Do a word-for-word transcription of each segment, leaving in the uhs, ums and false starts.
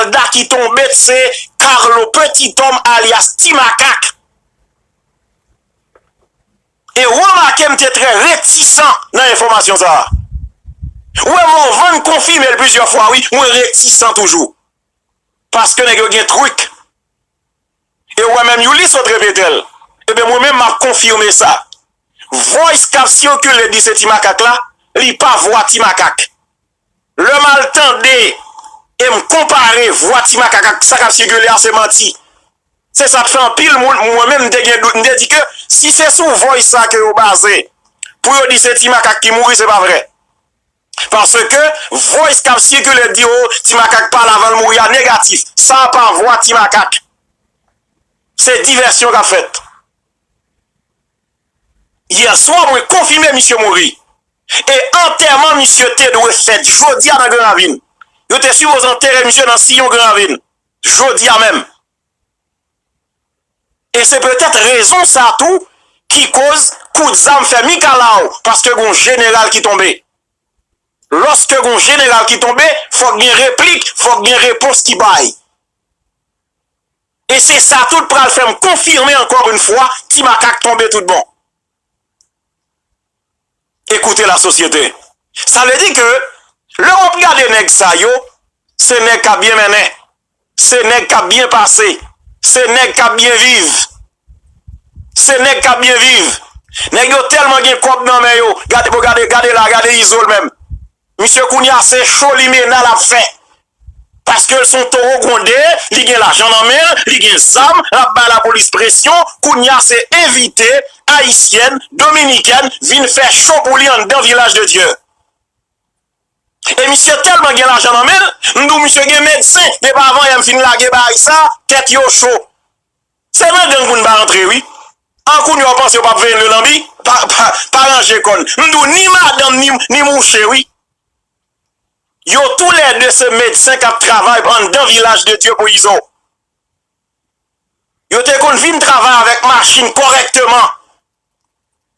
Sòlda ki tonbe se Carlo Petit Homme alyas Ti Makak. E remake m te trè retisan nan enfòmasyon sa a. Ou wè Morvan konfime l plizyè fwa wi, mwen retisan toujou. Paske nèg yo gen trik. E ou wè menm Youli sot repete l. Ebyen mwen menm m ap konfime sa. Voice k ap sikile di se Ti Makak la, li pa vwa Ti Makak. Lè m al tande e m konpare vwa Ti Makak ak sa k ap sikile a, se manti. Se sa k fè anpil moun, mwen menm m te gen dout, m te di ke si se sou voice sa ke yo baze pou yo di se Ti Makak ki mouri, se pa vrè. Paske voice k ap sikile di o Ti Makak pale avan l mouri a negatif. Sa a pa vwa Ti Makak. Se divèsyon k ap fèt. Yè swa mwen konfime misye mouri. E antèman misye te dwe fèt jodi a nan Gran Ravin. Yo te sipoze antere misye nan Siyon Gran Ravin. Jodi a menm. E se petèt rezon sa tou ki koz kout zam fè mikalaw, paske gon jeneral ki tonbe. Lòske gon jeneral ki tonbe, fòk gen replik, fòk gen repons ki bay. E se sa tout pral fè m konfime ankò yon fwa, Ti Makak tonbe tout bon. Ekoute la sosyete. Sa vle di ke lè w ap gade nèg sa yo, se nèg k ap byen mennen, se nèg k ap byen pase, se nèg k ap byen viv, se nèg k ap byen viv. Nèg yo tèlman gen kòb nan men yo. Gade, bon, gade, gade la, gade Izo l menm. Misye kounye a se cho limena l ap fè. Paske l se yon towo gwonde, li gen lajan nan men l, li gen zam, l ap bay lapolis presyon, kounye a se envite ayisyèn, dominikèn vin fè cho pou li anndan Vilaj de Dye. E misye tèlman gen lajan nan men l, m di w misye gen medsen, depi avan yè m fin lage bagay sa, tèt yo cho. Se nan gang pou n pa rantre wi. An kounye a w panse yo p ap veye n lelanbi? Pa, pa, pa ranje kò n. M di w ni madanm ni, ni mouche wi. Yo toulède se medsen k ap travay anndan Vilaj de Dye pou Izo. Yo te konn vin travay avèk machin kòrèkteman.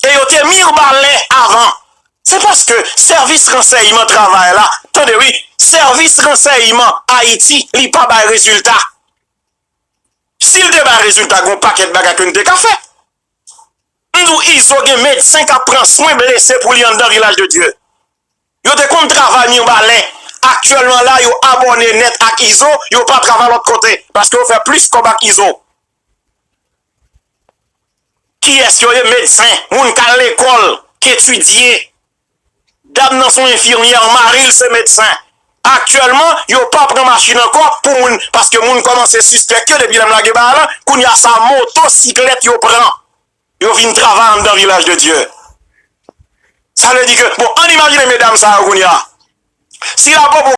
E yo te mirbalè avan. Se paske sèvis ransèyman travay la, tande wi, sèvis ransèyman Ayiti, li pa bay rezilta. Si l te bay rezilta, gon pakèt bagay ke n te ka fè. M di w Izo gen medsen k ap pran swen blese pou li anndan Vilaj de Dye. Yo te konn travay Mibalè. Aktyèlman la, yo abòne nèt ak Izo, yo pa travay lòt kote, paske yo fè plis kòb ak Izo. Kiyès yo ye? Medsen, moun k al lekòl, k etidye. Dam nan se yon enfimyè, mari l se medsen. Aktyèlman, yo pa pran machin ankò pou moun, paske moun kòmanse sispèk yo depi lè m lage bagay la, kounye a sa motosiklèt yo pran. Yo vin travay anndan Vilaj de Dye. Sa vle di ke, bon, ann imajine medam sa yo kounye a. Si la popo